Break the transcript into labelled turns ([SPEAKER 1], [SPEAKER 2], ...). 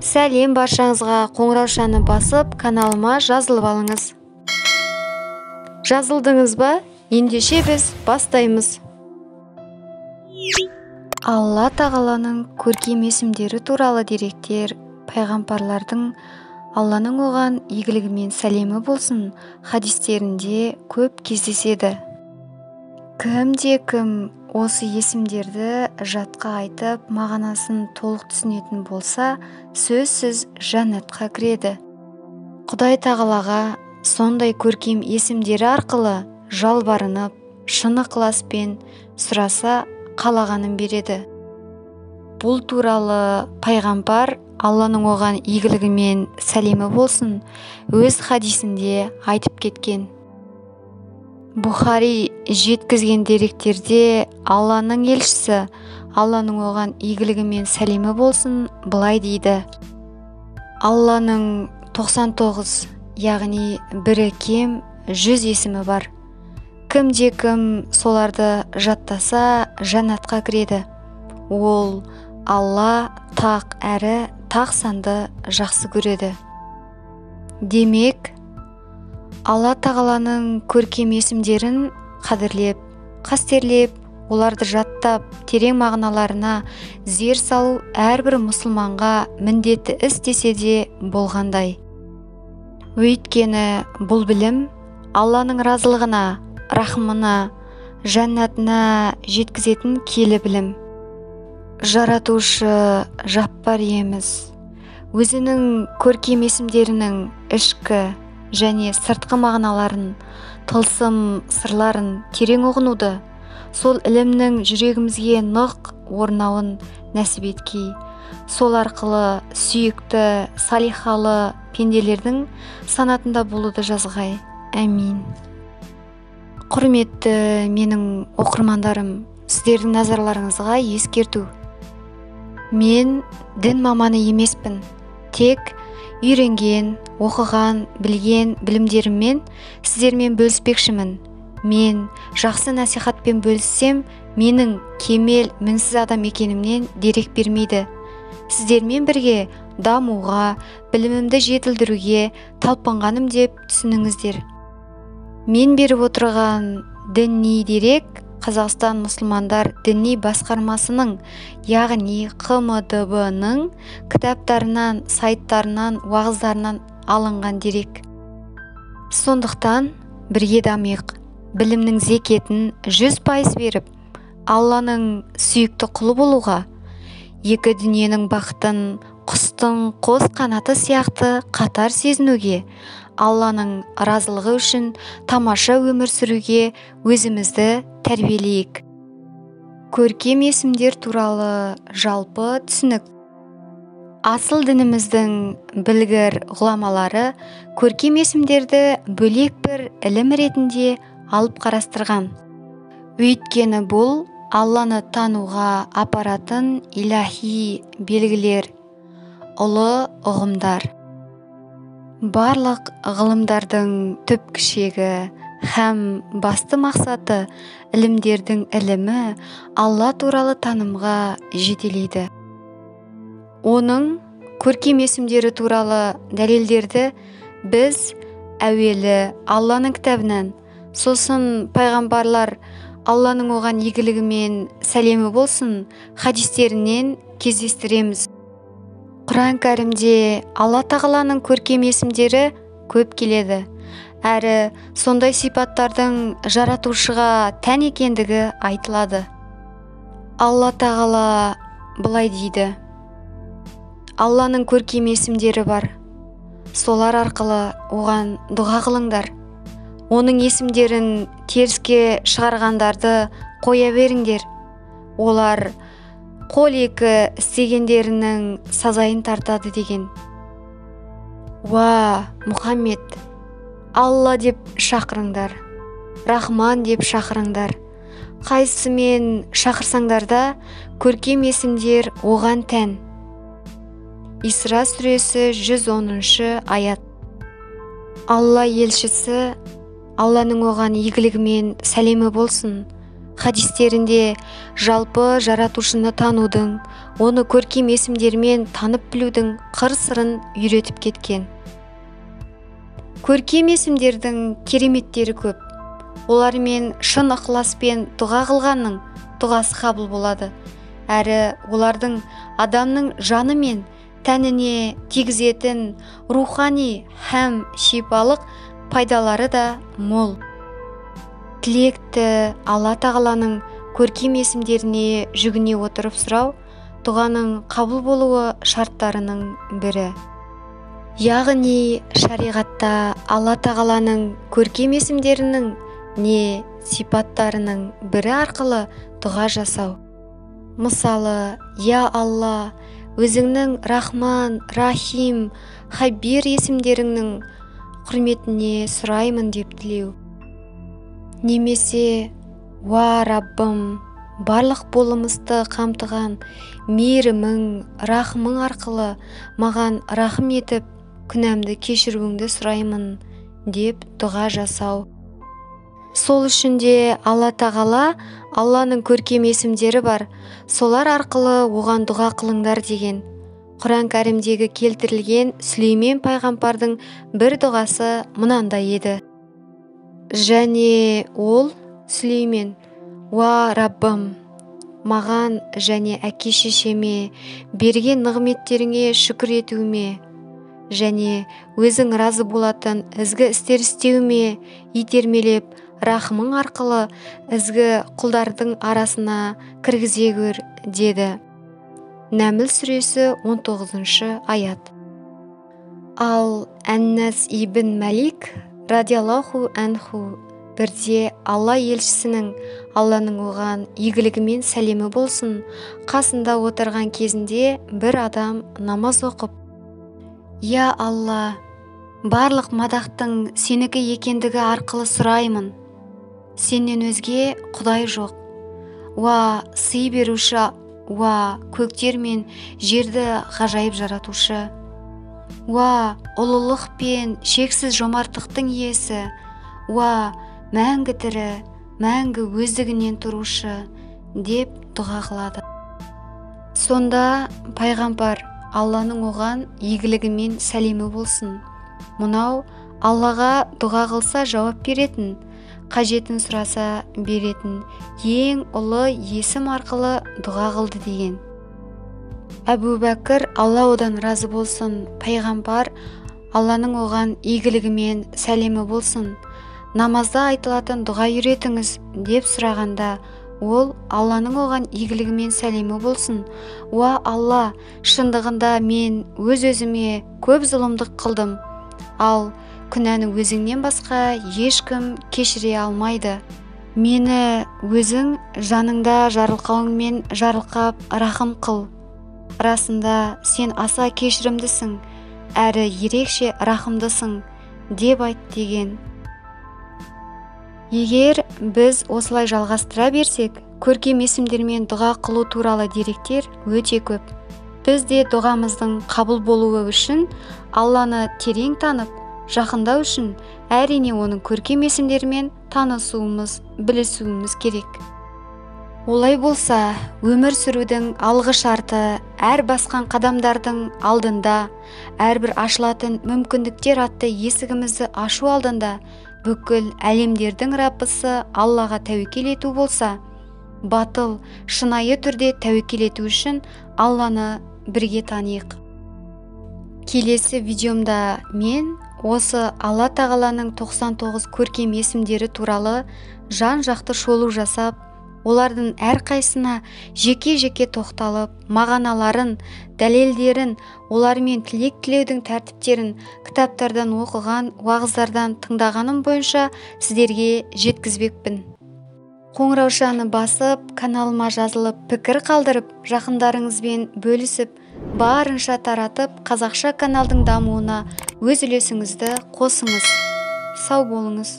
[SPEAKER 1] Сәлем баршаңызға, қоңыраушаны басып, каналыма жазылып алыңыз. Жазылдыңыз ба? Ендеше біз бастаймыз. Алла тағаланың көркем есімдері туралы деректер пайғамбарлардың, Алланың оған игілігі мен сәлемі болсын, хадистерінде көп кездеседі. Кімде кім осы есімдерді жатқа айтып, мағынасын толық түсінетін болса, сөзсіз жәннатқа кіреді. Құдай тағалаға сондай көркем есімдері арқылы жалбарынып, шын ықыласпен сұраса, қалағанын береді. Бұл туралы пайғамбар, Алланың оған игілігі мен сәлемі болсын, өз хадисінде айтып кеткен. Бұхари жеткізген деректерде Алланың елшісі, Алланың оған игілігі мен сәлемі болсын, былай дейді: Алланың 99, яғни бірі кем 100 есімі бар. Кімде кім соларды жаттаса, жәннатқа кіреді. Ол Алла тақ әрі тақ санды жақсы көреді. Демек, Алла тағаланың көркем есімдерін қадірлеп, қастерлеп, оларды жаттап, терең мағыналарына зер салу әрбір мұсылманға міндетті іс десе де болғандай. Өйткені бұл білім Алланың разылығына, рахымына, жәннатына жеткізетін киелі білім. Жаратушы Жаппар иеміз өзінің көркем есімдерінің ішкі және сыртқы мағыналарын, тылсым сырларын терең ұғынуды, сол ілімнің жүрегімізге нық орнауын нәсіп еткей. Сол арқылы сүйікті, салихалы пенделердің санатында болуды жазғай. Әмин. Құрметті менің оқырмандарым, сіздердің назарларыңызға ескерту. Мен дін маманы емеспін. Тек үйренген, оқыған, білген білімдеріммен сіздермен бөліспекшімін. Мен жақсы насихатпен бөліссем, менің кемел, мінсіз адам екенімнен дерек бермейді. Сіздермен бірге дамуға, білімімді жетілдіруге талпынғаным деп түсініңіздер. Мен беріп отырған діни дерек Қазақстан мұсылмандар діни басқармасының, яғни ҚМДБ-ның кітаптарынан, сайттарынан, уағыздарынан алынған дерек. Сондықтан бірге дамиық, білімнің зекетін 100% беріп, Алланың сүйікті құлы болуға, екі дүниенің бақытын құстың қос қанаты сияқты қатар сезінуге, Алланың разылығы үшін тамаша өмір сүруге өзімізді тәрбиелейік. Көркем есімдер туралы жалпы түсінік. Асыл дініміздің білгір ғұламалары көркем есімдерді бөлек бір ілім ретінде алып қарастырған. Өйткені бұл Алланы тануға апаратын илахи белгілер, ұлы ұғымдар. Барлық ғылымдардың түпкі һәм басты мақсаты ілімдердің ілімі Алла туралы танымға жетелейді. Оның көркем есімдері туралы дәлелдерді біз әуелі Алланың кітабынан, сосын пайғамбарлар, Алланың оған игілігі мен сәлемі болсын, хадистерінен кездестіреміз. Құран кәрімде Алла тағаланың көркем есімдері көп келеді. Әрі сондай сипаттардың жаратушыға тән екендігі айтылады. Алла тағала былай дейді: Алланың көркем есімдері бар. Солар арқылы оған дұға қылыңдар. Оның есімдерін теріске шығарғандарды қоя беріңдер. Олар қол екі істегендерінің сазайын тартады деген. Уа, Мұхаммед, Алла деп шақырыңдар, Рахман деп шақырыңдар. Қайсымен шақырсаңдар да, көркем есімдер оған тән. Исра сүресі 110 аят. Алла елшісі, Алланың оған игілігі мен сәлемі болсын, Хадистерінде жалпы жаратушыны танудың, оны көркем есімдермен танып білудің қыр-сырын үйретіп кеткен. Көркем есімдердің кереметтері көп. Олармен шын ықыласпен дұға қылғанның дұғасы қабыл болады. Әрі олардың адамның жаны мен тәніне тигізетін рухани һәм шипалық пайдалары да мол. Тілекті Алла Тағаланың көркем есімдеріне жүгіне отырып сұрау дұғаның қабыл болуы шарттарының бірі. Яғни шариғатта Алла Тағаланың көркем есімдерінің не сипаттарының бірі арқылы дұға жасау. Мысалы, я Алла, өзіңнің Рахман, Рахим, Хабир есімдеріңнің құрметіне сұраймын деп тілеу. Немесе, уа Раббым, барлық болмысты қамтыған мейірімің, рахымың арқылы маған рахым етіп, күнәмді кешіруіңді сұраймын деп дұға жасау. Сол үшін де Алла Тағала Алланың көркем есімдері бар, солар арқылы оған дұға қылыңдар деген. Құран кәрімдегі келтірілген Сүлеймен пайғамбардың бір дұғасы мынандай еді. Және ол Сүлеймен: «Уа Раббым, маған және әке-шешеме берген нығметтеріңе шүкір етуіме және өзің разы болатын ізгі істер істеуіме итермелеп, рахымың арқылы ізгі құлдардың арасына кіргізе көр», деді. Нәміл сүресі 19 аят. Ал Әннәс ибн Мәлик радиаллаху анху бірде Алла елшісінің, Алланың оған игілігі мен сәлемі болсын, қасында отырған кезінде бір адам намаз оқып: «Я Алла, барлық мадақтың сенікі екендігі арқылы сұраймын. Сенен өзге Құдай жоқ. Уа сый беруші, уа көктер мен жерді ғажайып жаратушы. Уа ұлылық пен шексіз жомарттықтың иесі, уа мәңгі тірі, мәңгі өздігінен тұрушы», деп дұға қылады. Сонда пайғамбар, Алланың оған игілігі мен сәлемі болсын, мынау Аллаға дұға қылса жауап беретін, қажетін сұраса беретін ең ұлы есім арқылы дұға қылды деген. Әбу Бәкір, Алла одан разы болсын, пайғамбар, Алланың оған игілігі мен сәлемі болсын, намазда айтылатын дұға үйретіңіз деп сұрағанда, ол, Алланың оған игілігі мен сәлемі болсын, «Уа Алла, шындығында мен өз-өзіме көп зұлымдық қылдым, ал күнәні өзіңнен басқа ешкім кешіре алмайды. Мені өзің жаныңда жарылқауыңмен жарылқап рахым қыл. Расында сен аса кешірімдісің, әрі ерекше рахымдысың», деп айт деген. Егер біз осылай жалғастыра берсек, көркем есімдермен дұға қылу туралы деректер өте көп. Біз де дұғамыздың қабыл болуы үшін, Алланы терең танып, жақындау үшін әрине оның көркем есімдерімен танысуымыз, білісуіміз керек. Олай болса, өмір сүрудің алғы шарты әр басқан қадамдардың алдында, әрбір ашылатын мүмкіндіктер атты есігімізді ашу алдында бүкіл әлемдердің Раббысы Аллаға тәуекел ету болса, батыл, шынайы түрде тәуекел ету үшін Алланы бірге таниық. Келесі видеомда мен осы Алла Тағаланың 99 көркем есімдері туралы жан-жақты шолу жасап, олардың әрқайсысына жеке-жеке тоқталып, мағыналарын, дәлелдерін, олармен тілек тілеудің тәртіптерін кітаптардан оқыған, уағыздардан тыңдағаным бойынша сіздерге жеткізбекпін. Қоңыраушаны басып, каналыма жазылып, пікір қалдырып, жақындарыңызбен бөлісіп, барынша таратып, қазақша каналдың дамуына өз үлесіңізді қосыңыз. Сау болыңыз.